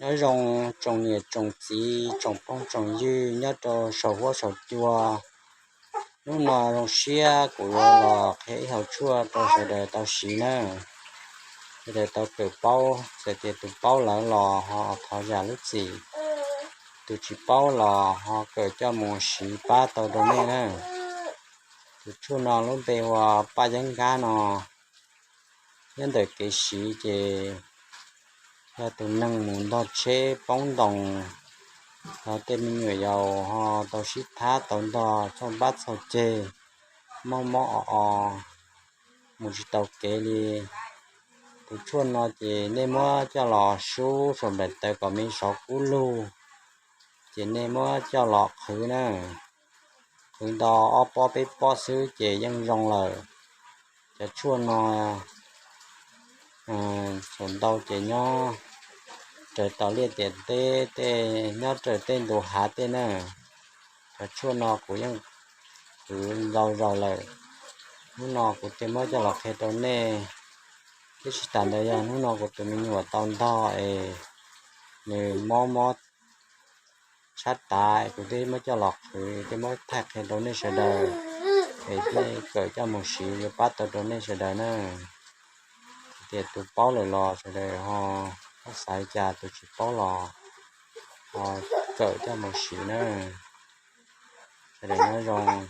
Nyob zoo tsoom niam tsoom txiv tsoom phooj tsoom ywg nyob rau saum huab saum cua. Hnub no zoo siab kuv yuav los qhia ib hom tshuaj rau sawv daws tau siv na. Sawv daws tau kawm paub, txawm tias tus paub lawm los ho thov zam lub txim, tus tsis paub los ho kawm coj mus siv pab tau rau nej na. Tus tshuaj no lub npe hu ua paj yeeb nkab no. Nyob ntawm kev siv ces yog tus neeg mus ntog tsheb poob ntoos, los tej me nyuam yaus ho tau sib thab tau ntog txhoj npab txhoj ceg, mob mob o o, mus tsis tau kev li. Tus tshuaj no ces nej muab coj los sub saum nplaim taws kom me sov kub lug, ces nej muab coj los qhwv na. Qhwv nto ob pob peb pob xwb ces yeej zoo lawm. Cov tshuaj no thaum ntau ces nyob raws tom liaj tiam teb tej, nyob raws tej ntu hav tej na. Cov tshuaj no kuv yeej qhwv ntau zaus lawm. Hnub no kuv thiaj muab coj los qhia rau nej. Thiab tsis tas ntawd yog hnub no kuv tus me nyuam tau ntog es nws mob mob tshab tav, kuv thiaj muab coj los qhwv, thiaj muab thaij qhia rau nej sawv daws, es thiaj kawm coj mus siv yuav pab tau rau nej sawv daws na. Tias tus paub lawm los sawv daws ho txhob xav li cas, tus tsis paub los ho kawm coj mus siv na. Sawv daws nyob zoo.